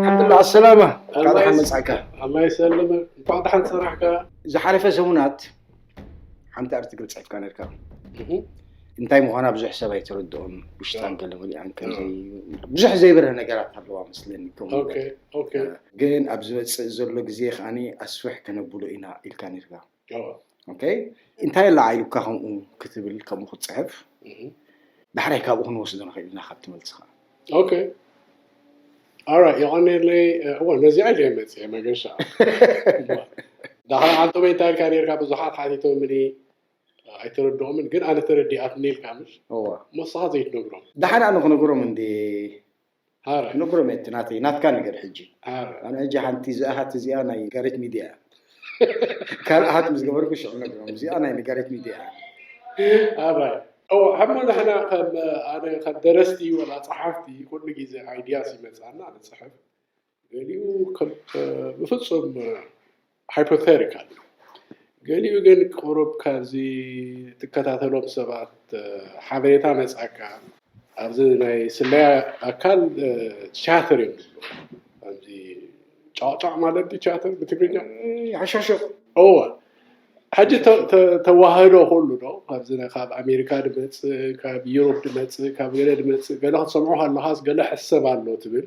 ዓብዱላ ኣሰላማ፣ እንኳዕ ደሓን ኣላህ መጻእካ። ኣላህ ይሰልመ። እንኳዕ ደሓን ሰራሕካ። ዝሓለፈ ሰሙናት ሓንቲ ኣርትግል ጽሒፍካ ነርካ። እህ፣ እንታይ ምዃና ብዙሕ ሰብ ኣይተረድኦን፣ ውሽጣን ያ። ገለ መሊኣን ከምዘይ ብዙሕ ዘይበርህ ነገራት ኣለዋ መስለኒ። ከምኡ ኦኬ ኦኬ። ግን ኣብ ዝመጽእ ዘሎ ግዜ ከዓኒ ኣስፍሕ ከነብሎ ኢና ኢልካ ነርካ። ኦ፣ ኦኬ፣ እንታይ ኣላ ዓይሉካ ከምኡ ክትብል፣ ከምኡ ክትጽሕፍ? እህ፣ ዳሕራይ ካብኡ ክንወስዶ ንኽእል ኢና፣ ካብቲ መልስኻ። ኦኬ። ኦራይት፣ የቐኔለይ። እወ፣ ነዚኣ ኢለ መጽእ መገሻ። ዳሕራይ ኣንቶም እንታይ ኢልካ ነርካ? ብዙሓት ሓቲቶምኒ፣ ኣይተረድኦምን፣ ግን ኣነ ተረዲኣትኒ ኢልካ፣ ምሽ? እዋ። እሞ ንስኻ ዘይትነግሮም። ደሓን ኣነ ክነግሮም እንዴ? ሓራይ ክነግሮም እየ፣ እቲ ናተይ፣ ናትካ ነገር ሕጂ። ሓራይ። ኣነ ሕጂ ሓንቲ ዝኣሃት እዚኣ ናይ ነጋሪት ሚድያ እያ። ካልኣሃት ምስ ገበርኩ ሽዑ ነግሮም፣ እዚኣ ናይ ነጋሪት ሚድያ እያ። ኣራይ። እወ፣ ሕሞ ንሕና ከም፣ ኣነ ከም ደረስቲ ወላ ጸሓፍቲ ኩሉ ግዜ ኣይድያስ ይመጽኣና፣ ንጽሕፍ። ገሊኡ ከም፣ ብፍጹም ሃይፖቴቲካል፣ ገሊኡ ግን ቁሩብ ካብዚ ትከታተሎም ሰባት ሓበሬታ መጻካ። ኣብዚ ናይ ስለያ ኣካል ቻተር እዮም ዝብሉ። ኣብዚ ጫዕጫዕ ማለት ድዩ ቻተር ብትግርኛ? ሓሻሽቕ እወ። ሕጂ ተ- ተ- ተዋህዶ ኩሉ ዶ ካብዚ ናይ- ካብ ኣሜሪካ ድመፅእ፣ ካብ ዩሮፕ ድመፅእ፣ ካብ ገለ ድመፅእ፣ ገለ ክትሰምዖ ከለኻስ ገለ ሕሰብ ኣሎ ትብል።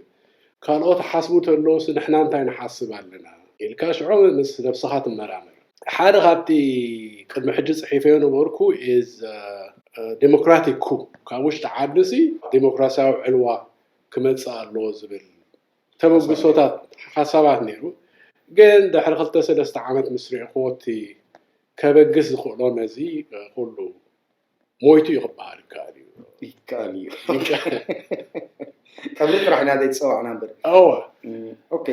ካልኦት ሓስቡ ተለውስ ንሕና እንታይ ንሓስብ ኣለና ኢልካ ሽዑ ምስ ነብስኻ ትመራመር። ሓደ ካብቲ ቅድሚ ሕጂ ጽሒፈዮ ነበርኩ is democratic coup፣ ካብ ውሽጢ ዓዲ ሲ ዲሞክራሲያዊ ዕልዋ ክመጽእ ኣለዎ ዝብል ተበግሶታት ሓሳባት ነይሩ። ግን ድሕሪ ክልተ ሰለስተ ዓመት ምስ ርኢኽዎ እቲ ከበግስ ዝኽእሎ ነዚ ኩሉ ሞይቱ እዩ ክበሃል ይከኣል እዩ። ይከኣል እዩ። ቀብሪ ጥራሕ ኢና ዘይተፀዋዕና እምበር። እወ ኦኬ፣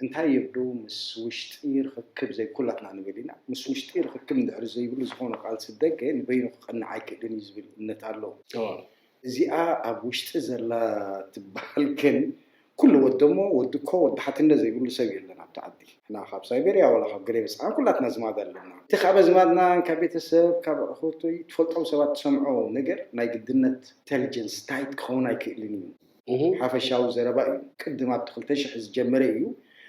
እንታይ ይብሉ? ምስ ውሽጢ ርኽክብ ዘይኩላትና ንብል ኢና። ምስ ውሽጢ ርኽክብ እንድሕር ዘይብሉ ዝኾነ ቃልሲ ደገ ንበይኑ ክቐንዕ ኣይክእልን እዩ ዝብል እምነት ኣለዎ። እወ እዚኣ ኣብ ውሽጢ ዘላ ትበሃል ግን ኩሉ ወደሞ ወዲ እኮ ወዲ ሓትነ ዘይብሉ ሰብ የለን ኣብቲ ዓዲ። ንሕና ካብ ሳይቤርያ ዋላ ካብ ገለ በፅሓ ኩላትና ዝማድ ኣለና። እቲ ካብ ኣዝማድና ካብ ቤተሰብ ካብ ኣኽርቶይ ትፈልጦም ሰባት ትሰምዖ ነገር ናይ ግድነት ኢንቴሊጀንስ ታይት ክኸውን ኣይክእልን እዩ። እህ ሓፈሻዊ ዘረባ እዩ። ቅድም ኣብቲ ክልተ ሽሕ ዝጀመረ እዩ።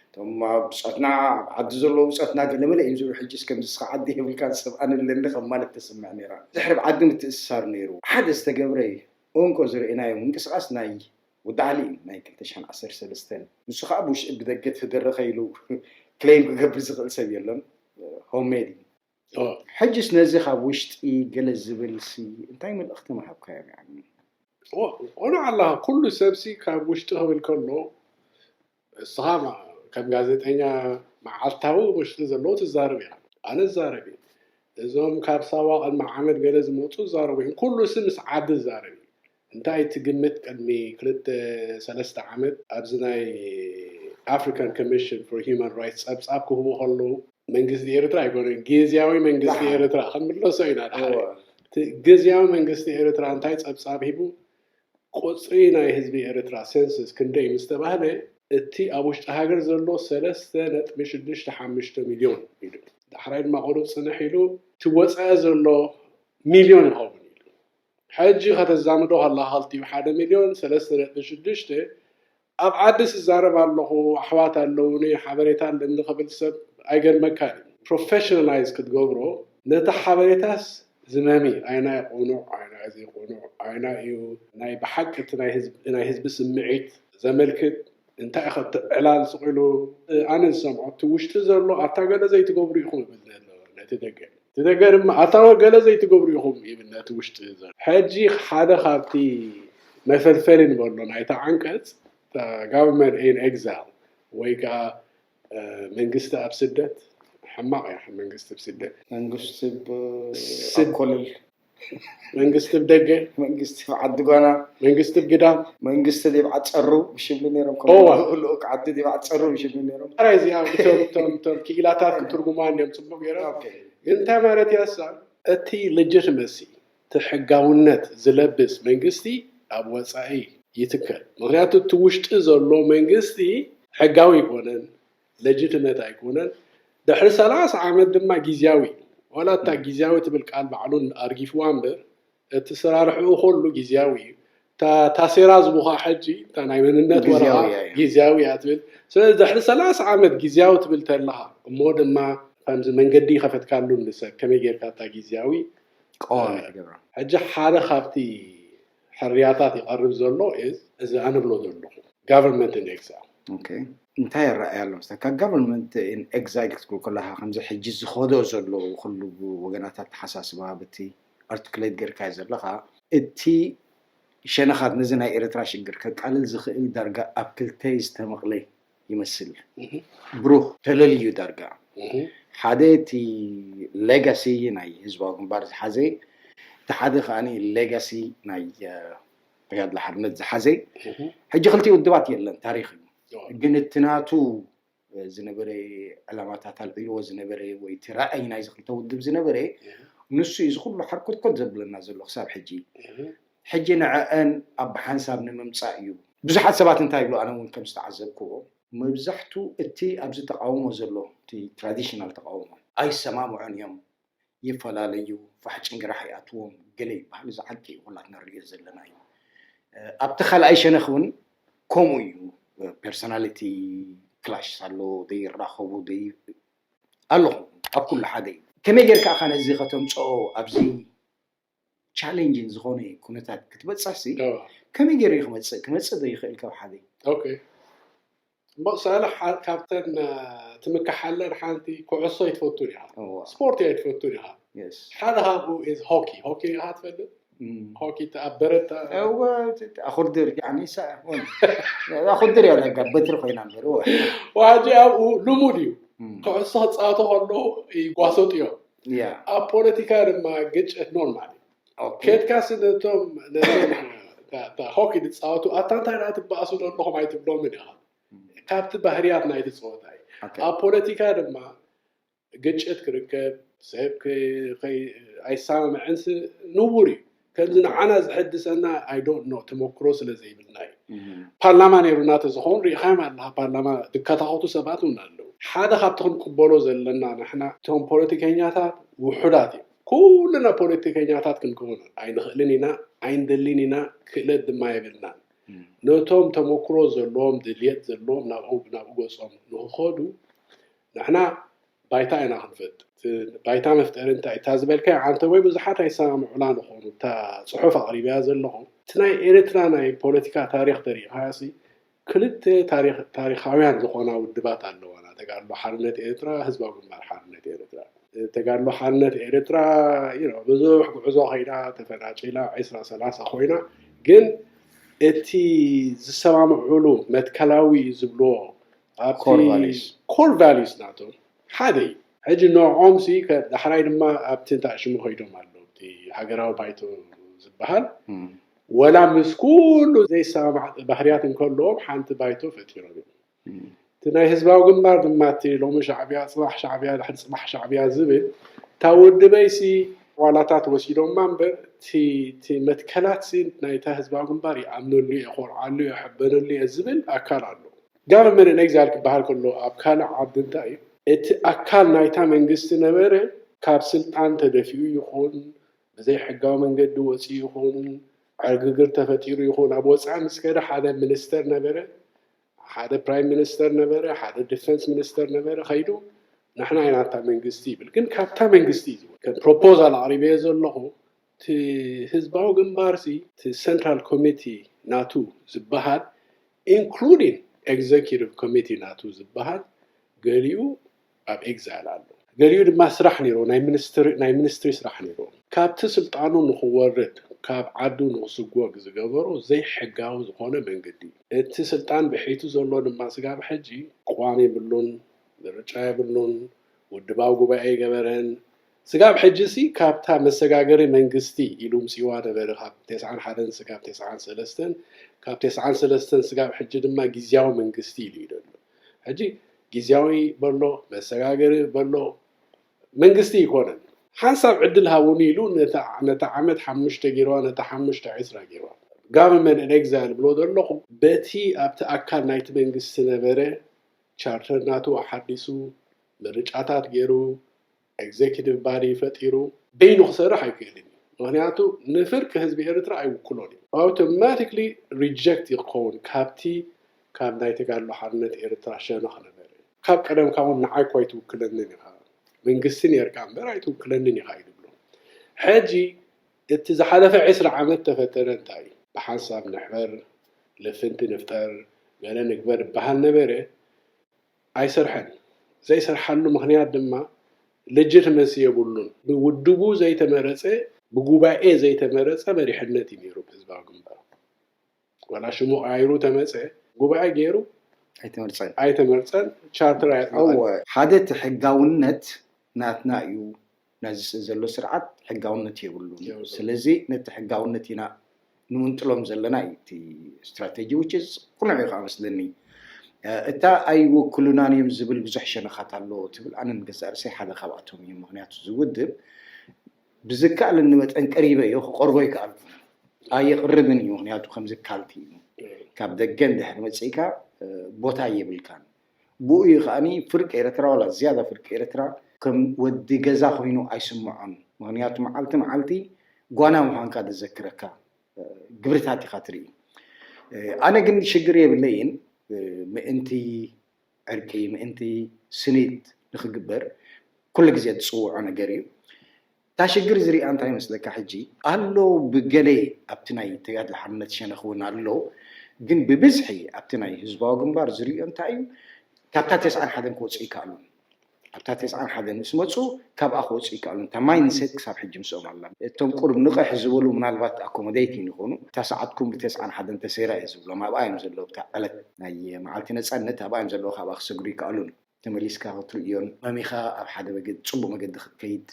እቶም ኣብ ብፆትና ኣብ ዓዲ ዘለዉ ብፆትና ገለመለ እዮም ዝብሉ። ሕጂስ ከምዚ እስኻ ዓዲ የብልካን ሰብ ኣነ ኣለኒ ከም ማለት ተስምዕ ነይራ። ድሕሪ ኣብ ዓዲ ምትእስሳር ነይሩ። ሓደ ዝተገብረ እንኮ ዝረእናዮ ምንቅስቃስ ናይ ወዲ ዓሊ እዩ ናይ ክልተ ሽሕን ዓሰርተ ሰለስተን። ንሱ ከዓ ብውሽጢ ብደገ ተደረኸ ኢሉ ክሌም ክገብር ዝኽእል ሰብ የለን። ሆምሜድ እዩ። እወ ሕጅስ ነዚ ካብ ውሽጢ ገለ ዝብል ሲ እንታይ መልእኽቲ ምሃብካዮም? ያኒ እወ፣ ቆኑዕ ኣለኻ። ኩሉ ሰብሲ ካብ ውሽጢ ክብል ከሎ እስኻ ማ- ከም ጋዜጠኛ መዓልታዊ ውሽጢ ዘለዉ ትዛረብ ኢኻ። ኣነ እዛረብ እየ። እዞም ካብ ሳዋ ቅድሚ ዓመት ገለ ዝመፁ ዝዛረቡ እዮም። ኩሉ ሲ ምስ ዓዲ ዝዛረብ እዩ። እንታይ ትግምት? ቅድሚ ክልተ ሰለስተ ዓመት ኣብዚ ናይ ኣፍሪካን ኮሚሽን ፎር ሂማን ራይትስ ፀብፃብ ክህቡ ከለዉ መንግስቲ ኤርትራ ኣይኮነን፣ ግዝያዊ መንግስቲ ዳሓር። ኤርትራ ክንምለሶ ኢና። ዳሓር እወ እቲ ግዝያዊ መንግስቲ ኤርትራ እንታይ ፀብፃብ ሂቡ? ቁፅሪ ናይ ህዝቢ ኤርትራ ሴንስስ ክንደይ ምስ ተባህለ እቲ ኣብ ውሽጢ ሃገር ዘሎ ሰለስተ ነጥቢ ሽዱሽተ ሓሙሽተ ሚልዮን ኢሉ። ዳሕራይ ድማ ቁሩብ ፅንሕ ኢሉ እቲ ወፃኢ ዘሎ ሚልዮን ይኸውን ኢሉ። ሕጂ ከተዛምዶ ከለካ ክልቲኡ ሓደ ሚልዮን ሰለስተ ነጥቢ ሽዱሽተ ኣብ ዓዲ ዝዛረብ ኣለኹ፣ ኣሕዋት ኣለውኒ፣ ሓበሬታ ኣለኒ ክብል ሰብ ኣይገርመካን እዩ። ፕሮፌሽናላይዝ ክትገብሮ ነቲ ሓበሬታስ ዝመሚ ኣይናይ ቁኑዕ ኣይናይ ዘይቁኑዕ ኣይናይ እዩ ናይ ብሓቂ እቲ ናይ ህዝቢ- ናይ ህዝቢ ስምዒት ዘመልክት እንታይ ኢኸ እቲ ዕላል ስቕ ኢሉ ኣነ ዝሰምዖ እቲ ውሽጢ ዘሎ ኣታ ገለ ዘይትገብሩ ኢኹም ይብል ዘሎ ነቲ ደገ እቲ ደገ ድማ ኣታ ገለ ዘይትገብሩ ኢኹም ይብል ነቲ ውሽጢ ዘሎ። ሕጂ ሓደ ካብቲ መፈልፈሊ ንበሎ ናይታ ዓንቀፅ government in exile ወይ ከዓ መንግስቲ ኣብ ስደት ሕማቕ እያ። መንግስቲ ኣብ ስደት መንግስቲ ብ- ስድ- ኣብ ኮለል መንግስቲ ኣብ ደገ መንግስቲ ኣብ ዓዲ ጓና መንግስቲ ኣብ ግዳም መንግስቲ ዲብ ዓፀሩ ብሽብሉ ነይሮም እዋ። ልኡክ ዓዲ ዲብ ዓፀሩ ብሽብሉ ነይሮም። ራይ እዚኣ እቶም እቶም እቶም ክኢላታት ክትርጉማ እንዲዮም ፅቡቅ ገይሮም። ኦኬ። እንታይ ማለት እያ እሳ? እቲ ሌጂትመሲ እቲ ሕጋውነት ዝለብስ መንግስቲ ኣብ ወፃኢ ይትከል። ምክንያቱ እቲ ውሽጢ ዘሎ መንግስቲ ሕጋዊ ኣይኮነን፣ ሌጂትመት ኣይኮነን። ድሕሪ ሰላሳ ዓመት ድማ ግዝያዊ እዩ። ዋላ እታ ግዝያዊ ትብል ቃል ባዕሉ ኣርጊፍዋ እምበር እቲ ስራርሕኡ ኩሉ ግዝያዊ እዩ። እታ ታሴራ ዝቡኻ ሕጂ እታ ናይ መንነት ወረቓ ግዝያዊ እያ ትብል። ስለዚ ድሕሪ ሰላሳ ዓመት ግዝያዊ ትብል ተለኻ እሞ ድማ ከምዚ መንገዲ ይኸፈትካሉ ንሰብ ከመይ ጌርካ እታ ግዝያዊ ቀዋሚ ትገብራ። ሕጂ ሓደ ካብቲ ሕርያታት ይቐርብ ዘሎ እዚ ኣነ ብሎ ዘለኹ government in exile። እንታይ ይረኣይ ኣሎ መስለካ? Government in exile ክትብል ከለካ ከምዚ ሕጂ ዝኸዶ ዘሎ ኩሉ ወገናት ኣተሓሳስባ በቲ ኣርቲክሌት ጌርካዮ ዘለኻ እቲ ሸነኻት ነዚ ናይ ኤርትራ ሽግር ከቃልል ዝኽእል ዳርጋ ኣብ ክልተ ዝተመቕለ ይመስል። ብሩህ ተለልዩ ዳርጋ ሓደ እቲ ሌጋሲ ናይ ህዝባዊ ግንባር ዝሓዘ እቲ ሓደ ከዓ ሌጋሲ ናይ ተጋድሎ ሓርነት ዝሓዘ ሕጂ ክልቲኡ ውድባት የለን ታሪኽ እዩ። ግን እቲ ናቱ ዝነበረ ዕላማታት ኣልዒልዎ ዝነበረ ወይ እቲ ራእይ ናይዚ ክልተ ውድብ ዝነበረ ንሱ እዩ ዝኩሉ ሓርኮትኮት ዘብለና ዘሎ ክሳብ ሕጂ። ሕጂ ንዐአን ኣብ ሓንሳብ ንምምፃእ እዩ። ብዙሓት ሰባት እንታይ ይብሉ፣ ኣነ እውን ከም ዝተዓዘብክዎ መብዛሕቱ እቲ ኣብዚ ተቃውሞ ዘሎ እቲ ትራዲሽናል ተቃውሞ ኣይሰማምዑን እዮም፣ ይፈላለዩ፣ ፋሕ ጭንግራሕ ይኣትዎም ገለ ይበሃል። እዚ ዓቂ እዩ፣ ኩላትና ንሪኦ ዘለና እዩ። ኣብቲ ካልኣይ ሸነኽ እውን ከምኡ እዩ። ፐርሶናሊቲ ክላሽ ኣሎ፣ ዘይራኸቡ ኣለኹም ኣብ ኩሉ ሓደ እዩ። ከመይ ጌርካ ኢኻ ነዚ ከተምፅኦ ኣብዚ ቻሌንጅን ዝኾነ ኩነታት ክትበፅሕ ሲ ከመይ ገይሩ እዩ ክመፅእ? ክመፅእ ዶ ይኽእል ካብ ሓደ? እሞ ሳልሕ ካብተን ትምክሓለን ሓንቲ ኩዕሶ ኣይትፈቱን ኢኻ፣ ስፖርት ኣይትፈቱን ኢኻ። ሓደ ካብኡ ሆኪ ሆኪ ኢኻ ትፈልጥ? ሆኪ ተኣበረታ ኣኹርድር ኣኹርድር እያ በትሪ ኮይና እምበር ዋጂ ኣብኡ ልሙድ እዩ። ኩዕሶ ክፃወቱ ከለዉ ይጓሰጡ እዮም። ኣብ ፖለቲካ ድማ ግጭት ኖርማል እዩ። ኬድካ ሲ ነቶም ሆኪ ዝፃወቱ ኣታ እንታይ ደኣ ትበኣሱ ዘለኹም ኣይትብሎምን ኢኻ። ካብቲ ባህርያት ናይቲ ፀወታ እዩ። ኣብ ፖለቲካ ድማ ግጭት ክርከብ ሰብ ኣይሰማምዕን ንቡር እዩ። ከምዚ ንዓና ዝሕድሰና I don't know ተመክሮ ስለ ዘይብልና እዩ። ፓርላማ ነይሩና ተዝኸውን ርኢኻዮም ኣለኻ። ፓርላማ ዝከታኸቱ ሰባት እውን ኣለዉ። ሓደ ካብቲ ክንቅበሎ ዘለና ንሕና እቶም ፖለቲከኛታት ውሑዳት እዮም። ኩልና ፖለቲከኛታት ክንከውን ኣይንኽእልን ኢና፣ ኣይንደልን ኢና፣ ክእለት ድማ የብልናን። ነቶም ተመክሮ ዘለዎም ድልየት ዘለዎም ናብኡ ናብኡ ገጾም ንክኸዱ ንሕና ባይታ ኢና ክንፈጥር። ባይታ መፍጠሪ እንታይ እታ ዝበልካዮ ዓንተ ወይ ብዙሓት ኣይሰማምዑላ ንኾኑ እታ ፅሑፍ ኣቕሪብያ ዘለኹ እቲ ናይ ኤርትራ ናይ ፖለቲካ ታሪክ ተሪኢኻዮ ሲ ክልተ ታሪካውያን ዝኾና ውድባት ኣለዋና፣ ተጋድሎ ሓርነት ኤርትራ፣ ህዝባዊ ግንባር ሓርነት ኤርትራ። ተጋድሎ ሓርነት ኤርትራ ብዙሕ ጉዕዞ ከይዳ ተፈናጭላ ዕስራ ሰላሳ ኮይና ግን እቲ ዝሰማምዑሉ መትከላዊ ዝብልዎ ኣብቲ ኮር ቫሊዩስ ናቶም ሓደ እዩ። ሕጂ ንዕኦም ሲ ዳሕራይ ድማ ኣብቲ እንታይ ሽሙ ከይዶም ኣለዉ እቲ ሃገራዊ ባይቶ ዝበሃል ወላ ምስ ኩሉ ዘይሰማማዕ ባህርያት እንከለዎም ሓንቲ ባይቶ ፈጢሮም እዮም። እቲ ናይ ህዝባዊ ግንባር ድማ እቲ ሎሚ ሻዕብያ ፅባሕ ሻዕብያ ድሕሪ ፅባሕ ሻዕብያ ዝብል እታ ውድበይሲ ዋላታት ወሲዶማ እምበር እቲ መትከላት ሲ ናይታ ህዝባዊ ግንባር ይኣምነሉ እየ፣ ኮርዓሉ እየ፣ ሕበነሉ እየ ዝብል ኣካል ኣሎ። ጋቨርንመንት ኤግዛይል ክበሃል ከሎ ኣብ ካልእ ዓዲ እንታይ እዩ እቲ ኣካል ናይታ መንግስቲ ነበረ ካብ ስልጣን ተደፊኡ ይኹን ብዘይ ሕጋዊ መንገዲ ወፂኡ ይኹን ዕግርግር ተፈጢሩ ይኹን ኣብ ወፃኢ ምስ ከደ ሓደ ሚኒስተር ነበረ ሓደ ፕራይም ሚኒስተር ነበረ፣ ሓደ ዲፈንስ ሚኒስተር ነበረ ከይዱ ንሕና ኢና እታ መንግስቲ ይብል። ግን ካብታ መንግስቲ እዩ ዝብል። ከም ፕሮፖዛል ኣቕሪበዮ ዘለኹ እቲ ህዝባዊ ግንባር ሲ እቲ ሰንትራል ኮሚቲ ናቱ ዝበሃል ኢንክሉዲንግ ኤግዘኪቲቭ ኮሚቲ ናቱ ዝበሃል ገሊኡ ኣብ ኤግዛይል ኣሎ። ገሊኡ ድማ ስራሕ ነይርዎ፣ ናይ ሚኒስትሪ ስራሕ ነይርዎ። ካብቲ ስልጣኑ ንክወርድ ካብ ዓዱ ንክስጎግ ዝገበሮ ዘይሕጋዊ ዝኾነ መንገዲ እዩ። እቲ ስልጣን ብሒቱ ዘሎ ድማ ስጋብ ሕጂ ቅዋም የብሉን፣ ምርጫ የብሉን፣ ውድባዊ ጉባኤ ኣይገበረን። ስጋብ ሕጂ ሲ ካብታ መሰጋገሪ መንግስቲ ኢሉ ምፅዋ ነበረ ካብ ተስዓን ሓደን ስጋብ ተስዓን ሰለስተን ካብ ተስዓን ሰለስተን ስጋብ ሕጂ ድማ ግዝያዊ መንግስቲ ኢሉ እዩ ዘሎ። ሕጂ ግዝያዊ በሎ መሰጋገሪ በሎ መንግስቲ ይኮነን። ሓንሳብ ዕድል ሃቡኒ ኢሉ ነታ ዓመት ሓሙሽተ ገይርዋ ነታ ሓሙሽተ ዕስራ ገይርዋ። ጋቨርንመንት ኤግዛይል ብሎ ዘለኹ በቲ ኣብቲ ኣካል ናይቲ መንግስቲ ነበረ ቻርተር ናቱ ኣሓዲሱ ምርጫታት ገይሩ ኤግዜኪቲቭ ባዲ ፈጢሩ በይኑ ክሰርሕ ኣይክእልን እዩ። ምክንያቱ ንፍርቂ ህዝቢ ኤርትራ ኣይውክሎን እዩ። ኣውቶማቲክሊ ሪጀክት ይኸውን ካብቲ ካብ ናይ ተጋድሎ ሓርነት ኤርትራ ሸነኽ ነበረ። ካብ ቀደምካ እውን ንዓይ እኳ ኣይትውክለንን ኢኻ፣ መንግስቲ ነርካ እምበር ኣይትውክለንን ኢኻ እዩ ዝብሎ። ሕጂ እቲ ዝሓለፈ ዕስራ ዓመት ተፈተነ እንታይ እዩ? ብሓንሳብ ንሕበር፣ ልፍንቲ ንፍጠር፣ ገለ ንግበር ይበሃል ነበረ። ኣይሰርሐን። ዘይሰርሓሉ ምክንያት ድማ ሌጂትመሲ የብሉን። ብውድቡ ዘይተመረፀ፣ ብጉባኤ ዘይተመረፀ መሪሕነት እዩ ነይሩ ህዝባዊ ግንባር። ዋላ ሽሙ ቀያይሩ ተመፀ፣ ጉባኤ ገይሩ ኣይተመርፀን። ኣይተመርፀን፣ ቻርተር ኣየፅደቐን። እወ፣ ሓደ እቲ ሕጋውነት ናትና እዩ። ነዚ ዘሎ ስርዓት ሕጋውነት የብሉን። የብሉን። ስለዚ ነቲ ሕጋውነት ኢና ንምንጥሎም ዘለና እዩ እቲ ስትራቴጂ፣ which is ቅኑዕ እዩ ከዓ መስለኒ። እ፣ እታ ኣይወክሉናን እዮም ዝብል ብዙሕ ሸነኻት ኣሎ ትብል፣ ኣነ ንገዛእ ርእሰይ ሓደ ካብኣቶም እዩ። ምክንያቱ ዝውድብ ብዝከኣለኒ መጠን ቀሪበ እዮ፣ ክቐርቦ ይከኣል፣ ኣየቕርብን እዩ። ምክንያቱ ከምዚ ካልቲ እዩ፣ ካብ ደገ እንድሕር መፂእካ፣ እ፣ ቦታ የብልካን። ብኡ እዩ ከዓኒ ፍርቂ ኤርትራ፣ ዋላ ዝያዳ ፍርቂ ኤርትራ፣ ከም ወዲ ገዛ ኮይኑ ኣይስምዖን። ምክንያቱ መዓልቲ መዓልቲ ጓና ምዃንካ ዘዘክረካ፣ እ፣ ግብርታት ኢኻ ትርኢ። እ፣ ኣነ ግን ሽግር የብለይን፣ እ፣ ምእንቲ ዕርቂ፣ ምእንቲ ስኒት ንክግበር ኩሉ ግዜ ዝፅውዖ ነገር እዩ። እታ ሽግር ዝሪኣ እንታይ ይመስለካ? ሕጂ ኣሎ ብገለ ኣብቲ ናይ ተጋድሎ ሓርነት ሸነኽ እውን ኣሎ፣ ግን ብብዝሒ ኣብቲ ናይ ህዝባዊ ግንባር ዝሪኦ እንታይ እዩ? ካብታ ተስዓን ሓደን ክወፁ ይከኣሉን። ኣብታ ተስዓን ሓደን ምስ መፁ ካብኣ ክወፁ ይከኣሉን። እታ ማይንድሴት ክሳብ ሕጂ ምስኦም ኣላ። እቶም ቁሩብ ንቕሕ ዝበሉ ምናልባት ኣኮሞዴይቲንግ ይኾኑ። እታ ሰዓትኩም ብተስዓን ሓደን ተሰይራ እየ ዝብሎም፣ ኣብኣ እዮም ዘለዉ። እታ ዕለት ናይ መዓልቲ ነፃነት ኣብኣ እዮም ዘለዉ፣ ካብኣ ክሰግሩ ይከኣሉን። ተመሊስካ ክትርእዮን መሚኻ ኣብ ሓደ መገዲ፣ ፅቡቅ መገዲ ክትከይድ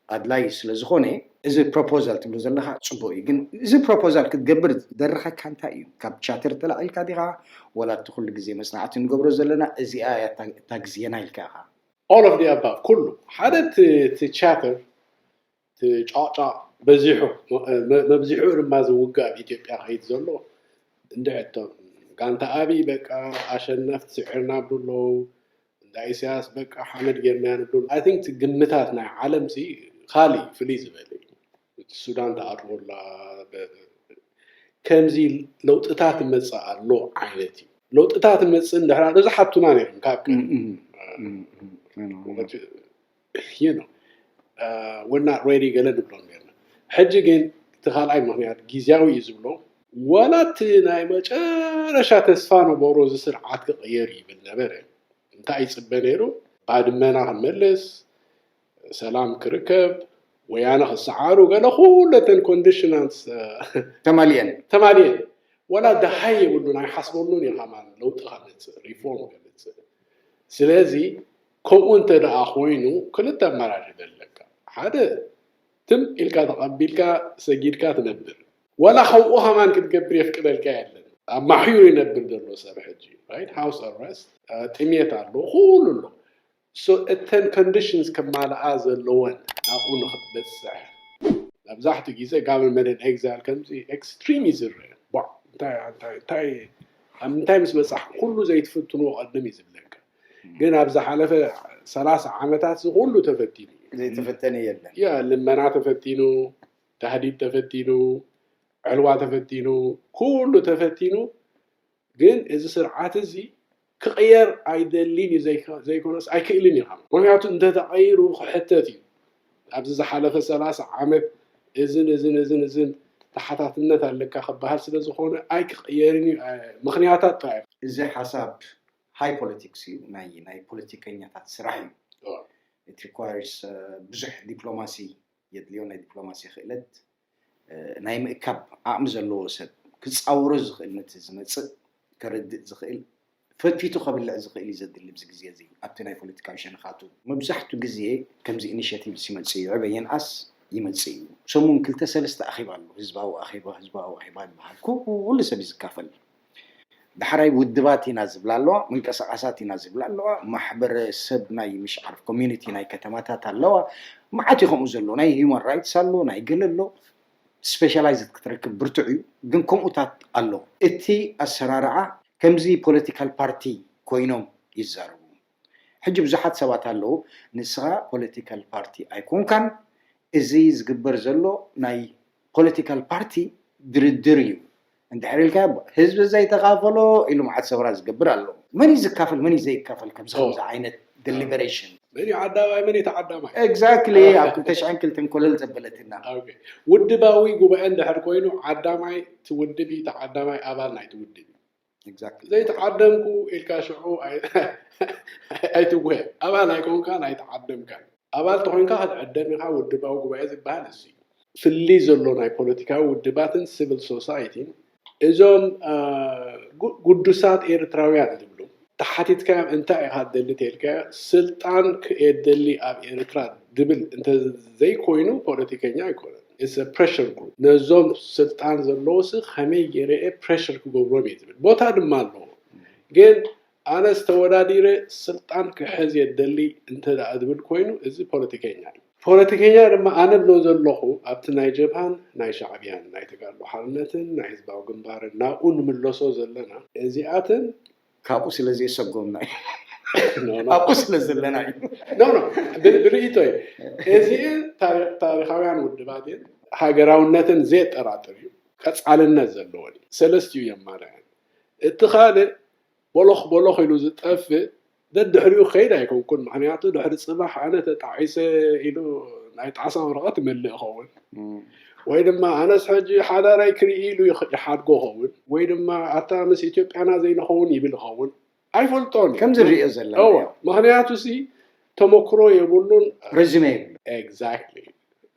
ኣድላይ ስለ ዝኾነ፣ እዚ ፕሮፖዛል ትብሎ ዘለኻ ፅቡቅ እዩ። ግን እዚ ፕሮፖዛል ክትገብር ደረኸካ እንታይ እዩ? ካብ ቻርተር ተላዒልካ ዲኻ? ወላ እቲ ኩሉ ግዜ መፅናዕቲ ንገብሮ ዘለና እዚኣ እያ እታ፣ እታ ግዜና ኢልካ ኢኻ? All of the above፣ ኩሉ ሓደ። እቲ፣ እቲ ቻርተር፣ እቲ ጫቕጫቕ በዚሑ፣ መ-፣ መብዚሑ ድማ ዝውግእ ኣብ ኢትዮጵያ ከይድ ዘሎ፣ እንድሕር እቶም ጋንታ ኣብይ በቃ ኣሸነፍቲ ስዒርና ብሉ ኣለዉ፣ እንዳ ኢሳያስ በቃ ሓመድ ጌርና ንብሉ። I think እቲ ግምታት ናይ ዓለም ሲ ካሊ ፍልይ ዝበለ እዩ። እቲ ሱዳን ተኣትወላ፣ በ-፣ ከምዚ ለውጥታት ይመጽእ ኣሎ ዓይነት እዩ። ለውጥታት ይመጽእ እንድሕር ኣሎ ዝሓቱና ነይሮም ካብ ቀደም። እም፣ እም፣ እም፣ እም፣ እም። You know, uh, we're not ready ገለ ንብሎም ነርና። ሕጂ ግን እቲ ካልኣይ ምክንያት ግዝያዊ እዩ ዝብሎ፣ ዋላ እቲ ናይ መጨረሻ ተስፋ ነበሮ፣ እዚ ስርዓት ክቕየር ይብል ነበረ። እንታይ ይፅበ ነይሩ? ባድመና ክመለስ፣ ሰላም ክርከብ፣ ወያነ ክሰዓሩ፣ ገለ ኩለተን ኮንዲሽናንስ ተማሊአን። ተማሊአን። ዋላ ደሃይ የብሉን፣ ኣይሓስበሉን እዩ ከማን ለውጢ ከምፅእ፣ ሪፎርም ከምፅእ። ስለዚ ከምኡ እንተ ደኣ ኮይኑ ክልተ ኣማራጺ ዘለካ። ሓደ ትም ኢልካ ተቐቢልካ ሰጊድካ ትነብር። ዋላ ከምኡ ከማን ክትገብር የፍቅደልካ የለን። ኣብ ማሕዩር ይነብር ዘሎ ሰብ ሕጂ፣ right? ሃውስ ኣረስት፣ ጥሜት ኣሎ፣ ኩሉ ኣሎ። So እተን ኮንዲሽንስ ከማልኣ ዘለወን ናብኡ ንክትበፅሕ መብዛሕትኡ ግዜ ጋቨርንመንት ኤግዛይል ከምዚ ኤክስትሪም እዩ ዝረአ። ቧዕ፣ እንታይ እንታይ እንታይ ኣብ ምንታይ ምስ በፃሕ ኩሉ ዘይትፍትንዎ ቀድም እዩ ዝብለካ። ግን ኣብ ዝሓለፈ ሰላሳ ዓመታት እዚ ኩሉ ተፈቲኑ እዩ። ዘይተፈተነ የለን። ያ ልመና ተፈቲኑ፣ ታህዲድ ተፈቲኑ፣ ዕልዋ ተፈቲኑ፣ ኩሉ ተፈቲኑ። ግን እዚ ስርዓት እዚ ክቕየር ኣይደልን እዩ ዘይኮ- ዘይኮነስ ኣይክእልን እዩ። ምክንያቱ እንተተቐይሩ ክሕተት እዩ። ኣብዚ ዝሓለፈ ሰላሳ ዓመት እዝን እዝን እዝን እዝን ተሓታትነት ኣለካ ክበሃል ስለ ዝኾነ ኣይክቕየርን እዩ። ኣይ- ምክንያታት ጥራይ። እዚ ሓሳብ ሃይ ፖለቲክስ እዩ፣ ናይ ናይ ፖለቲከኛታት ስራሕ እዩ። እዎ። It requires ብዙሕ ዲፕሎማሲ የድልዮ፣ ናይ ዲፕሎማሲ ክእለት፣ ናይ ምእካብ ዓቕሚ ዘለዎ ሰብ ክፃወሮ ዝኽእል፣ ነቲ ዝመፅእ ከረድእ ዝኽእል፣ ፈትፊቱ ከብልዕ ዝኽእል እዩ ዘድሊ ኣብዚ ግዜ እዚ ኣብቲ ናይ ፖለቲካዊ ሸነኻቱ። መብዛሕትኡ ግዜ ከምዚ ኢኒሽቲቭስ ይመፅእ እዩ፣ ዕበ የንኣስ ይመፅእ እዩ። ሰሙን ክልተ ሰለስተ ኣኼባ ኣሎ፣ ህዝባዊ ኣኼባ፣ ህዝባዊ ኣኼባ ይበሃል። ኩሉ ሰብ እዩ ዝካፈል። ዳሕራይ ውድባት ኢና ዝብላ ኣለዋ፣ ምንቅስቃሳት ኢና ዝብላ ኣለዋ፣ ማሕበረሰብ ናይ ምሽ ዓርፍ ኮሚኒቲ ናይ ከተማታት ኣለዋ። መዓት እዩ ከምኡ ዘሎ፣ ናይ ሂውማን ራይትስ ኣሎ፣ ናይ ገለ ኣሎ። ስፔሻላይዝድ ክትረክብ ብርቱዕ እዩ፣ ግን ከምኡታት ኣሎ። እቲ ኣሰራርዓ ከምዚ ፖለቲካል ፓርቲ ኮይኖም ይዛረቡ። ሕጂ ብዙሓት ሰባት ኣለዉ፣ ንስኻ ፖለቲካል ፓርቲ ኣይኮንካን፣ እዚ ዝግበር ዘሎ ናይ ፖለቲካል ፓርቲ ድርድር እዩ። እንድሕር ኢልካ ህዝቢ ዘይተኻፈሎ ኢሉ መዓት ሰብራ ዝገብር ኣሎ። መን እዩ ዝካፈል፣ መን እዩ ዘይካፈል? ከምዚ ከምዚ ዓይነት ደሊበሬሽን መን እዩ ዓዳማይ፣ መን እዩ ተዓዳማይ? ኤግዛክትሊ ኣብ ክልተ ሽሕን ክልተን ኮለል ዘበለትና። ውድባዊ ጉባኤ እንድሕር ኮይኑ ዓዳማይ እቲ ውድብ እዩ፣ ተዓዳማይ ኣባል ናይቲ ውድብ እዩ። ዘይተዓደምኩ ኢልካ ሽዑ ኣይትጉሄ። ኣባል ኣይኮንካ፣ ኣይተዓደምካ። ኣባል ተኮንካ ክትዕደም ኢኻ፣ ውድባዊ ጉባኤ ዝበሃል እሱ እዩ። ፍልይ ዘሎ ናይ ፖለቲካዊ ውድባትን ሲቪል ሶሳይቲን እዞም ጉዱሳት ኤርትራውያን ዝብሉ ተሓቲትካዮም እንታይ ኢኻ ትደሊ ተልካዮ ስልጣን ክእየ ደሊ ኣብ ኤርትራ ድብል እንተዘይኮይኑ ፖለቲከኛ ኣይኮነን። ፕረሽር ግሩፕ ነዞም ስልጣን ዘለዎሲ ከመይ ገይረ ፕረሽር ክገብሮም እየ ዝብል ቦታ ድማ ኣለዎ። ግን ኣነስ ተወዳዲረ ስልጣን ክሕዝ እየ ደሊ እንተ ደኣ ዝብል ኮይኑ እዚ ፖለቲከኛ እዩ። ፖለቲከኛ ድማ ኣነ ብሎ ዘለኹ ኣብቲ ናይ ጀብሃን ናይ ሻዕብያን ናይ ተጋድሎ ሓርነትን ናይ ህዝባዊ ግንባርን ናብኡ ንምለሶ ዘለና እዚኣትን ካብኡ ስለ ዘየሰጎምና እዩ። ኣብኡ ስለ ዘለና እዩ። ኖ ኖ ብርእይቶ እዩ። እዚ ታሪኻውያን ውድባት እየን። ሃገራውነትን ዘየጠራጥር እዩ። ቀፃልነት ዘለዎን እዩ። ሰለስቲኡ የማልኣን። እቲ ካልእ ቦሎኽ ቦሎኽ ኢሉ ዝጠፍእ ደድሕሪኡ ከይድ ኣይኮንኩን። ምክንያቱ ድሕሪ ፅባሕ ኣነ ተጣዒሰ ኢሉ ናይ ጣዕሳ ወረቐት ይመልእ ይኸውን፣ ወይ ድማ ኣነስ ሕጂ ሓዳራይ ክርኢ ኢሉ ይሓድጎ ይኸውን፣ ወይ ድማ ኣታ ምስ ኢትዮጵያና ዘይንኸውን ይብል ይኸውን። ኣይፈልጦን። ከምዚ ንሪኦ ዘለና ምክንያቱ ሲ ተመክሮ የብሉን። ረዝሜ የብሉ። ኤግዛክትሊ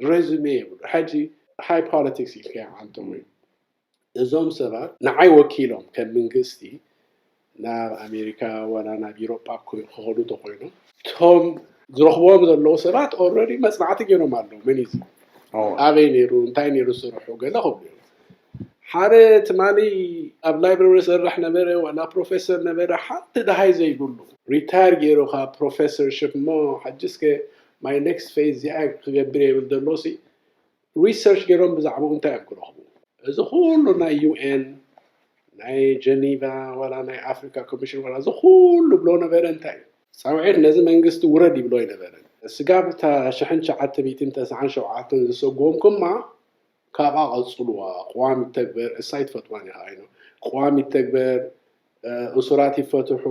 ረዝሜ የብሉ። ሕጂ ሃይ ፖለቲክስ ኢልካ ዓንቶም እዞም ሰባት ንዓይ ወኪሎም ከም መንግስቲ ናብ ኣሜሪካ ዋላ ናብ ኢሮጳ ክኸዱ ተኮይኖም እቶም ዝረኽቦም ዘለዉ ሰባት ኦልሬዲ መፅናዕቲ ገይሮም ኣለዉ። መን እዩ ኣበይ ነይሩ እንታይ ነይሩ ዝሰርሑ ገለ ክብሉ እዮም። ሓደ ትማሊ ኣብ ላይብረሪ ዝሰርሕ ነበረ ዋላ ፕሮፌሰር ነበረ ሓንቲ ደሃይ ዘይብሉ ሪታየር ገይሩ ካብ ፕሮፌሰርሽፕ እሞ ሓጂ እስከ ማይ ኔክስት ፌዝ እዚኣ ክገብር እየ ይብል ዘሎ ሲ ሪሰርች ገይሮም ብዛዕባኡ እንታይ እዮም ክረኽቡ? እዚ ኩሉ ናይ ዩኤን ናይ ጀኒቫ ዋላ ናይ ኣፍሪካ ኮሚሽን ዋላ እዚ ኩሉ ብሎ ነበረ እንታይ እዩ? ፃውዒት ነዚ መንግስቲ ውረድ ይብሎ ኣይነበረን። ስጋብ እታ ሽሕን ትሽዓተ ሚእትን ተስዓን ሸውዓተን ዝሰጎምኩማ ካብኣ ቀፅልዋ፣ ቅዋም ይተግበር፣ እሳ ኣይትፈትዋን ኢኻ ኣይኖ፣ ቅዋም ይተግበር፣ እሱራት ይፈትሑ፣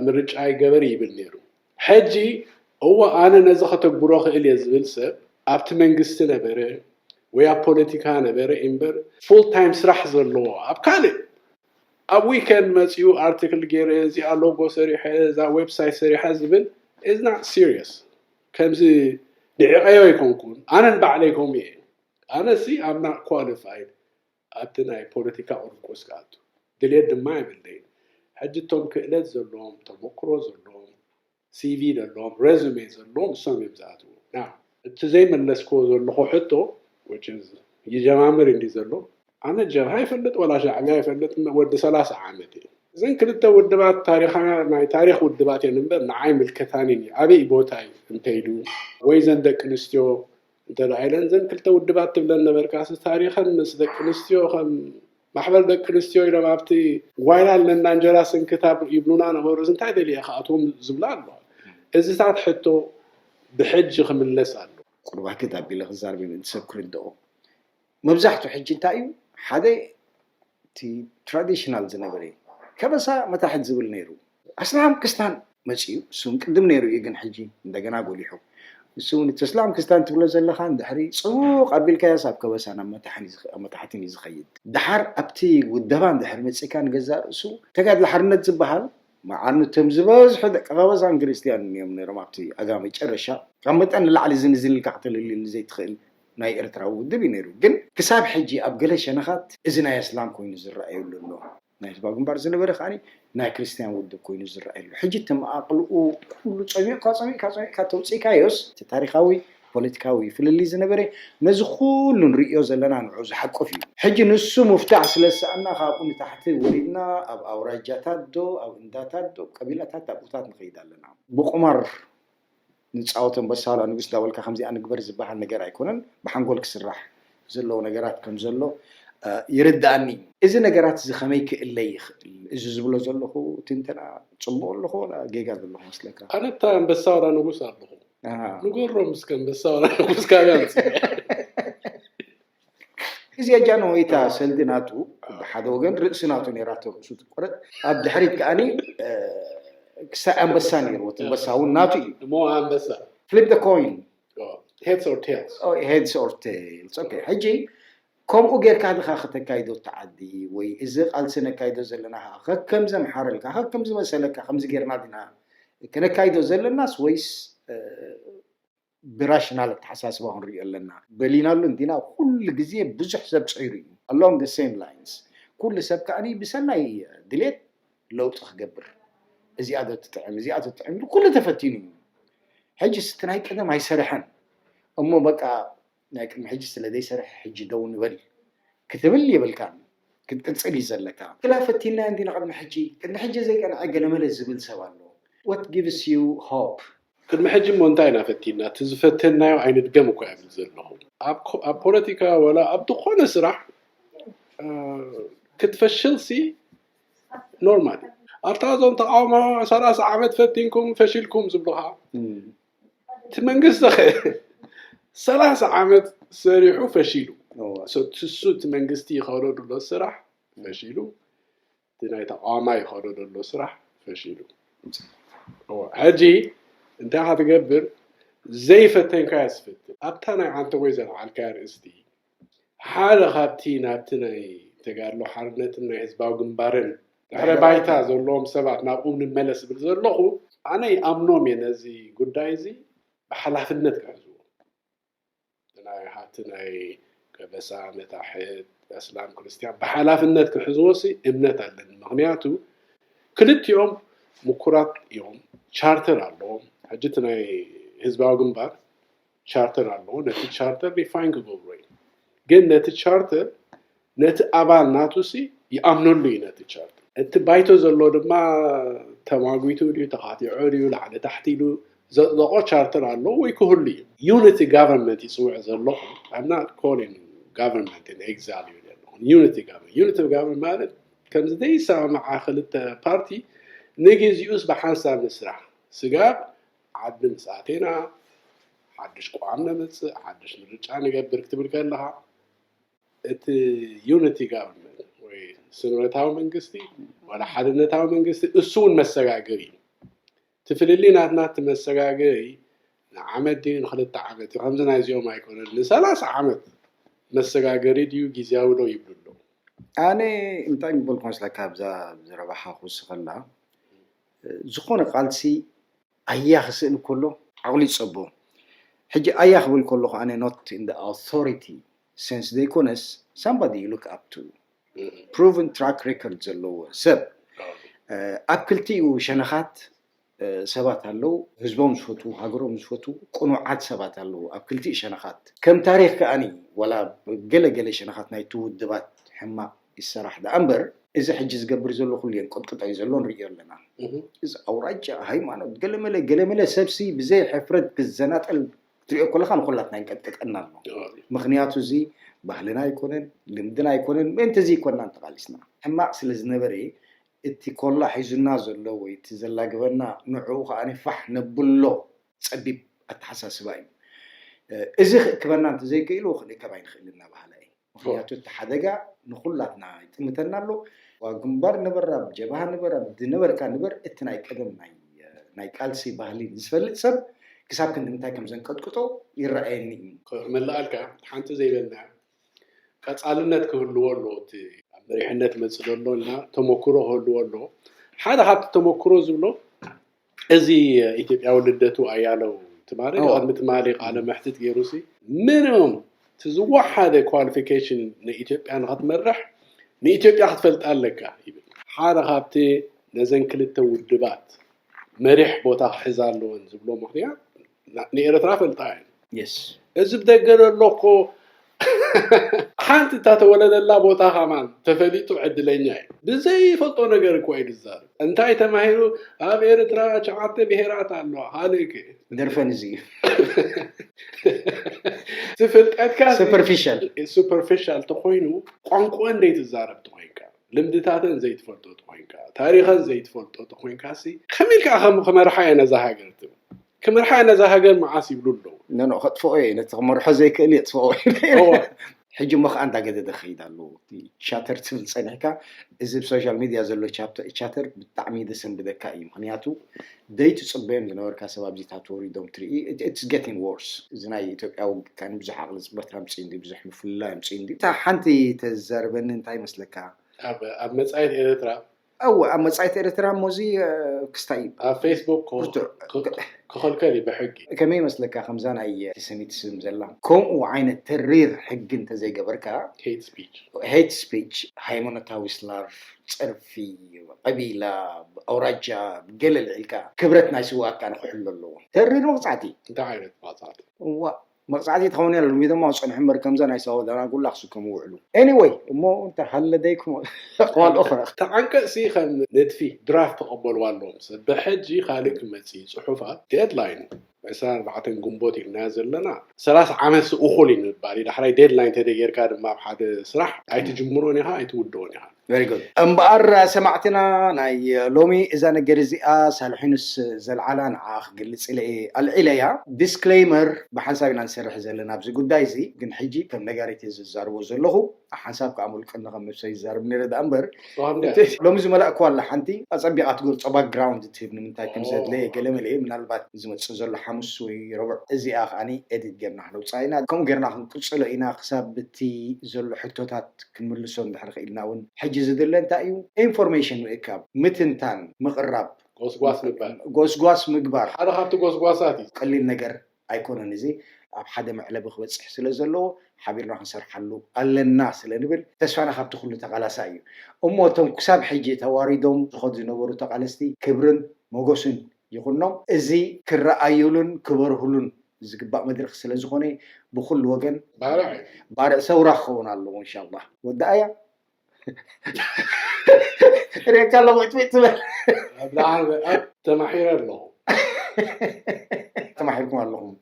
ምርጫ ይገበር ይብል ነይሩ። ሕጂ እወ ኣነ ነዚ ከተግብሮ ክእል እየ ዝብል ሰብ ኣብቲ መንግስቲ ነበረ ወይ ኣብ ፖለቲካ ነበረ እምበር ፉል ታይም ስራሕ ዘለዎ ኣብ ካልእ ኣብ ዊከንድ መፂኡ ኣርቲክል ገይረ እዚኣ ሎጎ ሰሪሐ እዛ ዌብሳይት ሰሪሐ ዝብል is not serious። ከምዚ ድዒቐዮ ኣይኮንኩን ኣነን ባዕለይ ከምኡ እየ። ኣነሲ I'm not qualified ኣብቲ ናይ ፖለቲካ ቁርቁስ ክኣቱ ድልየት ድማ የብለይን። ሕጂ እቶም ክእለት ዘለዎም ተመክሮ ዘለዎም ሲቪ ዘለዎም ረዙሜ ዘለዎም እሶም እዮም ዝኣትዉ። እቲ ዘይመለስክዎ ዘለኹ ሕቶ ይጀማምር እንዲ ዘሎ ኣነ ጀብሃ ይፈልጥ ወላ ሻዕብያ ይፈልጥ ወዲ ሰላሳ ዓመት እየ። እዘን ክልተ ውድባት ታሪኻና ናይ ታሪኽ ውድባት እየን እምበር ንዓይ ምልከታኒን እዩ ኣበይ ቦታ እዩ እንተይሉ ወይ ዘን ደቂ ኣንስትዮ እንተ ኢለን ዘን ክልተ ውድባት ትብለን ነበርካስ ታሪኸን ምስ ደቂ ኣንስትዮ ከም ማሕበር ደቂ ኣንስትዮ ኢሎም ኣብቲ ጓይላ ኣለና እንጀራ ስንክታብ ይብሉና ነበሩ። እዚ እንታይ ደልየ ክኣትዎም ዝብላ ኣለዋ። እዚታት ሕቶ ብሕጂ ክምለስ ኣሎ። ቁርባክት ኣቢለ ክዛርብ ምእንቲ ሰብ ክርድኦ መብዛሕትኡ ሕጂ እንታይ እዩ ሓደ እቲ ትራዲሽናል ዝነበረ ከበሳ መታሕት ዝብል ነይሩ። ኣስላም ክስታን መፅኡ እሱን ቅድም ነይሩ እዩ ግን ሕጂ እንደገና ጎሊሑ እሱ እውን እቲ እስላም ክስታን ትብሎ ዘለኻ እንድሕሪ ፅቡቕ ኣቢልካዮስ ኣብ ከበሳን ኣብ መታሕትን እዩ ዝኸይድ። ደሓር ኣብቲ ውደባ እንድሕር መፂእካ ንገዛእ ርእሱ ተጋድሎ ሓርነት ዝበሃል መዓኑ እቶም ዝበዝሑ ደቂ ከበሳን ክርስትያንን እዮም ነይሮም ኣብቲ ኣጋ መጨረሻ ካብ መጠን ንላዕሊ ዝንዝን ኢልካ ክተልልየሉ ዘይትኽእል ናይ ኤርትራዊ ውድብ እዩ ነይሩ። ግን ክሳብ ሕጂ ኣብ ገለ ሸነኻት እዚ ናይ ኣስላም ኮይኑ ዝረኣየሉ ኣሎ። ናይ ህዝባዊ ግንባር ዝነበረ ከኣ ናይ ክርስትያን ውድብ ኮይኑ ዝረኣየሉ። ሕጂ እቲ መኣቕልኡ ኩሉ ጸሚቕካ ጸሚቕካ ጸሚቕካ ተውፅእካዮስ እቲ ታሪኻዊ ፖለቲካዊ ፍልልይ ዝነበረ ነዚ ኩሉ ንርእዮ ዘለና ንዑ ዝሓቁፍ እዩ። ሕጂ ንሱ ምፍታሕ ስለ ዝሰኣና ካብኡ ንታሕቲ ወሪድና ኣብ ኣውራጃታት ዶ ኣብ እንዳታት ዶ ቀቢላታት ኣብኡታት ንኸይድ ኣለና። ብቁማር ንፃወት ኣንበሳ ዋላ ንጉስ እንዳበልካ ከምዚኣ ንግበር ዝበሃል ነገር ኣይኮነን። ብሓንጎል ክስራሕ ዘለዎ ነገራት ከም ዘሎ ይርድኣኒ። እዚ ነገራት እዚ ከመይ ክእለ ይኽእል? እዚ ዝብሎ ዘለኹ ትንተና ፅቡቕ ኣለኹ ወላ ጌጋ ዘለኹ መስለካ? ኣነ እታ ኣንበሳ ዋላ ንጉስ ኣለኹ። ንጎሮም እስከ ኣንበሳ ወላ ንጉስ ካበይ ኣምፅእ? እዚ ጃንሆይ እታ ሰልዲ ናቱ ብሓደ ወገን ርእሲ ናቱ ነይራቶ፣ ርእሱ ትቆረጥ፣ ኣብ ድሕሪት ከዓኒ ክሳይ ኣንበሳ ነይርዎ። ኣንበሳ እውን ናቱ እዩ። እሞ ኣንበሳ Flip the coin, heads or tails? Heads or tails. Okay. ሕጂ ከምኡ ጌርካ ድኻ ከተካይዶ ተዓዲ ወይ እዚ ቃልሲ ነካይዶ ዘለና ከከም ዘምሓረልካ ከከም ዝመሰለካ ከምዚ ጌርና ዲና ከነካይዶ ዘለናስ ወይስ ብራሽናል ኣተሓሳስባ ክንሪኦ ኣለና? በሊናሉ እንዲና ኩሉ ግዜ ብዙሕ ሰብ ፀይሩ እዩ። Along the same lines ኩሉ ሰብ ከዓኒ ብሰናይ ድሌት ለውጢ ክገብር፣ እዚኣ ዶ ትጥዕም እዚኣ ትጥዕም ኢሉ ኩሉ ተፈቲኑ እዩ። ሕጂ ስቲ ናይ ቀደም ኣይሰርሐን እሞ በቃ ናይ ቅድሚ ሕጂ ስለ ዘይሰርሐ ሕጂ ደው ንበል ክትብል የብልካን። ክትቅፅል እዩ ዘለካ። ክላ ፈቲና እንዲና ቅድሚ ሕጂ ቅድሚ ሕጂ ዘይቀንዐ ገለመለ ዝብል ሰብ ኣሎ። What gives you hope? ቅድሚ ሕጂ እሞ እንታይ ኢና ፈቲና? እቲ ዝፈተናዮ ኣይንድገም እኮ እብል ዘለኹ። ኣብ ፖለቲካ ወላ ኣብ ዝኾነ ስራሕ ክትፈሽል ሲ ኖርማል። ኣብታ እዞም ተቃውሞ ሰላሳ ዓመት ፈቲንኩም ፈሺልኩም ዝብሉኻ እቲ መንግስቲ ኸ ሰላሳ ዓመት ሰሪሑ ፈሺሉ። እሱ እቲ መንግስቲ ይኸዶ ድሎ ስራሕ ፈሺሉ፣ እቲ ናይ ተቃዋማይ ይኸዶ ዘሎ ስራሕ ፈሺሉ። ሕጂ እንታይ ክትገብር? ዘይፈተንካዮ ስፈትን ኣብታ ናይ ዓንተ ወይ ዘልዓልካያ ርእስቲ ሓደ ካብቲ ናብቲ ናይ ተጋድሎ ሓርነትን ናይ ህዝባዊ ግንባርን ድሕረ ባይታ ዘለዎም ሰባት ናብኡ ንመለስ ብል ዘለኹ ኣነ ይኣምኖም እየ። ነዚ ጉዳይ እዚ ብሓላፍነት ክሕዝዎ ናይ ሃብቲ ናይ ከበሳ መታሕት ኣስላም ክርስትያን ብሓላፍነት ክሕዝዎ ሲ እምነት ኣለኒ። ምክንያቱ ክልቲኦም ምኩራት እዮም። ቻርተር ኣለዎም። ሕጂ እቲ ናይ ህዝባዊ ግንባር ቻርተር ኣለዎ። ነቲ ቻርተር ዲፋይን ክገብሮ እዩ። ግን ነቲ ቻርተር ነቲ ኣባል ናቱ ሲ ይኣምነሉ እዩ ነቲ ቻርተር። እቲ ባይቶ ዘሎ ድማ ተማጒቱ ድዩ ተኻቲዖ ድዩ ላዕሊ ታሕቲ ኢሉ ዘፅደቆ ቻርተር ኣሎ ወይ ክህሉ እዩ። ዩኒቲ ጋቨርንመንት ይፅውዕ ዘለኹ። I'm not calling government in exile ይብል ኣለኹ። ዩኒቲ ጋቨርንመንት ዩኒቲ ጋቨርንመንት ማለት ከምዚ ዘይሰማምዓ ክልተ ፓርቲ ንግዚኡስ ብሓንሳብ ንስራሕ። ስጋብ ዓዲ ምስ ኣቴና ሓድሽ ቅዋም ነምፅእ ሓድሽ ምርጫ ንገብር ክትብል ከለኻ እቲ ዩኒቲ ጋቨርንመንት ወይ ስምረታዊ መንግስቲ ዋላ ሓድነታዊ መንግስቲ እሱ እውን መሰጋገሪ እዩ። እቲ ፍልልይ ናትና እቲ መሰጋገሪ ንዓመት ድዩ ንክልተ ዓመት እዩ። ከምዚ ናይዚኦም ኣይኮነን። ንሰላሳ ዓመት መሰጋገሪ ድዩ ግዝያዊ ዶ ይብሉ ኣለዉ። ኣነ እንታይ ምበልኩ መስለካ ኣብዛ ዘረባኻ ክውስኸላ ዝኾነ ቃልሲ ኣያ ክስእል ከሎ ዓቕሊ ይፀቦ። ሕጂ ኣያ ክብል ከለኹ ኣነ not in the authority sense ዘይኮነስ somebody you look up to, proven track record ዘለዎ ሰብ ኣብ ክልቲኡ ሸነኻት ሰባት ኣለዉ፣ ህዝቦም ዝፈትዉ ሃገሮም ዝፈትዉ ቅኑዓት ሰባት ኣለዉ ኣብ ክልቲኡ ሸነኻት። ከም ታሪኽ ከኣኒ ዋላ ገለገለ ሸነኻት ናይቲ ውድባት ሕማቕ ይሰራሕ ደኣ እምበር እዚ ሕጂ ዝገብር ዘሎ ኩሉ የንቀጥቅጦ እዩ ዘሎ ንርእዮ ኣለና። እዚ ኣውራጃ ሃይማኖት ገለመለ ገለመለ ሰብሲ ብዘይ ሕፍረት ክዘናጠል ክትሪኦ ከለካ ንኩላትና ይንቀጥቅጠና ኣሎ። ምክንያቱ እዚ ባህልና ኣይኮነን ልምድና ኣይኮነን ምእንቲ እዚ ይኮንና እንተቃሊስና ሕማቅ ስለ ዝነበረ እቲ ኮላ ሒዙና ዘሎ ወይ እቲ ዘላግበና ንዕኡ ከዓ ፋሕ ነብሎ ፀቢብ ኣተሓሳስባ እዩ። እዚ ክእክበና እንተዘይክእሉ ክንእከብ ኣይንክእልን እናበሃላ እዩ። ምክንያቱ እቲ ሓደጋ ንኩላትና ይጥምተና ኣሎ። ኣብ ግንባር ንበር ኣብ ጀብሃ ንበር ኣብ ዝነበርካ ንበር እቲ ናይ ቀደም ናይ ናይ ቃልሲ ባህሊ ዝፈልጥ ሰብ ክሳብ ክንዲ ምንታይ ከም ዘንቀጥቅጦ ይረኣየኒ እዩ። ክምልኣልካ ሓንቲ ዘይበልና ቀፃልነት ክህልዎ ኣሎ። እቲ ኣብ መሪሕነት መፅእ ዘሎ እና ተመክሮ ክህልዎ ኣሎ። ሓደ ካብቲ ተመክሮ ዝብሎ እዚ ኢትዮጵያዊ ልደቱ ኣያለው ትማሊ ቅድሚ ትማሊ ቃለ መሕትት ገይሩ ሲ ሚኒመም እቲ ዝወሓደ ኳሊፊኬሽን ንኢትዮጵያ ንክትመርሕ ንኢትዮጵያ ክትፈልጣ ኣለካ ይብል። ሓደ ካብቲ ነዘን ክልተ ውድባት መሪሕ ቦታ ክሕዛ ኣለወን ዝብሎ ምክንያት ንኤረትራ ፈልጣ እየን። እዚ ብደገ ዘሎ እኮ ሓንቲ እታ ተወለደላ ቦታ ከማን ተፈሊጡ ዕድለኛ እዩ። ብዘይፈልጦ ነገር እኮ እዩ ዝዛረብ። እንታይ ተማሂሩ ኣብ ኤርትራ ሸዓተ ብሄራት ኣለዋ ካልእ ከ ደርፈን እዚ እዩ ትፍልጠትካ superficial superficial ተኮይኑ ቋንቋን ዘይትዛረብ ተኮይንካ ልምድታተን ዘይትፈልጦ ተኮይንካ ታሪኸን ዘይትፈልጦ ተኮይንካ ሲ ከመይ ኢልካ ከም ክመርሓ እየ ነዛ ሃገር ትብል ክምርሓ ነዛ ሃገር መዓስ ይብሉ ኣለዉ። ኖ ኖ ከጥፍኦ እየ፣ ነቲ ክመርሖ ዘይክእል የጥፍኦ እየ። እወ። ሕጂ እሞ ከዓ እንዳገደደ ክኸይድ ኣለዎ። እቲ ቻተር ትብል ፀኒሕካ፣ እዚ ብሶሻል ሚድያ ዘሎ ቻፕተ- ቻተር ብጣዕሚ ዘሰንብደካ እዩ። ምክንያቱ ደይ ትፅበዮም ዝነበርካ ሰብ ኣብዚታት ወሪዶም ትርኢ። It- it's getting worse። እዚ ናይ ኢትዮጵያ ውግእ ከኣ ብዙሕ ዓቕሊ ፅበት ኣምፅኡ እንዲ ብዙሕ ምፍልላይ ኣምፅኡ እንዲ። እታ ሓንቲ ተዛርበኒ እንታይ ይመስለካ? ኣብ ኣብ መጻኢት ኤርትራ እወ ኣብ መጻኢት ኤርትራ እሞ እዚ እ፣ ክስታይ እዩ። ኣብ ፌስቡክ ክኸ- ብርቱዕ ክኸ- ክኸልከል እዩ ብሕጊ። ከመይ ይመስለካ ከምዛ ናይ ኣንቲሰሚቲዝም ዘላ ከምኡ ዓይነት ተሪር ሕጊ እንተዘይገበርካ ሄት ስፒች ሄት ስፒች፣ ሃይማኖታዊ ስላር፣ ፀርፊ፣ ቀቢላ፣ ኣውራጃ፣ ገለ ልዒልካ ክብረት ናይ ስውኣት ከዓ ንክሕሉ ኣለዎ። ተሪር መቕፃዕቲ እንታይ ዓይነት መቕፃዕቲ? እዋ መቕፃዕቲ ትኸውን እያ። ሎሚ ድማ ፀንሑ እምበር ከምዛ ናይ ሳዋ ዳናጉላ ክስከሙ ውዕሉ። Anyway እሞ እንተ ሃለ ደይኩም ክዋልኦ ክረኽ ተዓንቀ ሲ ከም ንድፊ ድራፍት ተቐበልዋ ኣለዎም ሰብ ብሕጂ ካልእ ክመፅእ እዩ። ፅሑፋት ዴድላይን ዕስራን ኣርባዕተን ግንቦት ኢልናዮ ዘለና ሰላሳ ዓመት እኹል እዩ ንምባል እዩ። ዳሕራይ ዴድላይን ተደጌርካ ድማ ኣብ ሓደ ስራሕ ኣይትጅምሮን ኢኻ ኣይትውድኦን ኢኻ። Very good። እምበኣር ሰማዕትና ናይ ሎሚ እዛ ነገር እዚኣ ሳልሒኑስ ዘልዓላ ንዓ ክገልፅ ኢለ እየ ኣልዒለያ። ዲስክሌይመር ብሓንሳብ ኢና ንሰርሕ ዘለና ኣብዚ ጉዳይ እዚ፣ ግን ሕጂ ከም ነጋሪት እየ ዝዛርቦ ዘለኹ። ሓንሳብ ከዓ ሙልቅኒ ከም ነብሰይ ይዛርብ ነይረ ደኣ እምበር ሰላም ድያ? ሎሚ ዝመላእኩዋ ኣላ ሓንቲ ኣፀቢቓ ትገልፆ ባክግራውንድ ትህብ ንምንታይ ከም ዘድለየ ገለ መለ ምናልባት ዝመፅእ ዘሎ ሓሙስ ወይ ረቡዕ እዚኣ ከዓኒ ኤዲት ጌርና ክነውፅኣ ኢና። ከምኡ ጌርና ክንቅፅሎ ኢና ክሳብ እቲ ዘሎ ሕቶታት ክንምልሶ እንድሕር ክኢልና እውን ሕጂ ዝድለ እንታይ እዩ ኢንፎርሜሽን ምእካብ ምትንታን ምቕራብ ጎስጓስ ምግባር ጎስጓስ ምግባር ሓደ ካብቲ ጎስጓሳት እዩ። ቀሊል ነገር ኣይኮነን። እዚ ኣብ ሓደ መዕለቢ ክበፅሕ ስለ ዘለዎ ሓቢርና ክንሰርሓሉ ኣለና ስለ ንብል ተስፋና ካብቲ ኩሉ ተቓላሳይ እዩ። እሞ እቶም ክሳብ ሕጂ ተዋሪዶም ዝኸዱ ዝነበሩ ተቓለስቲ ክብርን ሞገስን ይኹኖም። እዚ ክረኣዩሉን ክበርሁሉን ዝግባእ መድረኽ ስለ ዝኾነ ብኩሉ ወገን ባርዕ ባርዕ ሰውራ ክኸውን ኣለዎ። እንሻላ ወዳእያ ሬካ ኣለኹ ትብል ኣብ ላዕሊ ኣብ ተማሒረ ኣለኹ። ተማሒርኩም ኣለኹም።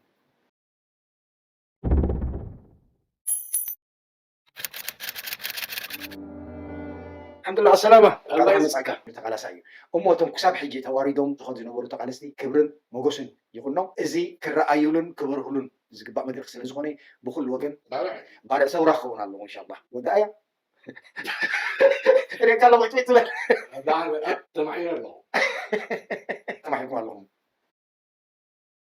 ሓምዱላ ሰላማ ኣላህ መጻካ ተቃላሳ እዩ። እሞ እቶም ክሳብ ሕጂ ተዋሪዶም ዝኾኑ ዝነበሩ ተቃለስቲ ክብርን ሞገስን ይኹኖም። እዚ ክረኣዩሉን ክበርሁሉን ዝግባእ መድረክ ስለ ዝኾነ ብኩሉ ወገን ባርዕ ባርዕ ሰውራ ክኸውን ኣለዎ። እንሻላ ወዳእያ ሬካ ኣለኹ ትብል ትብል ኣብ ላዕሊ ኣብ ተማሒረ ኣለኹ። ተማሒርኩም ኣለኹም።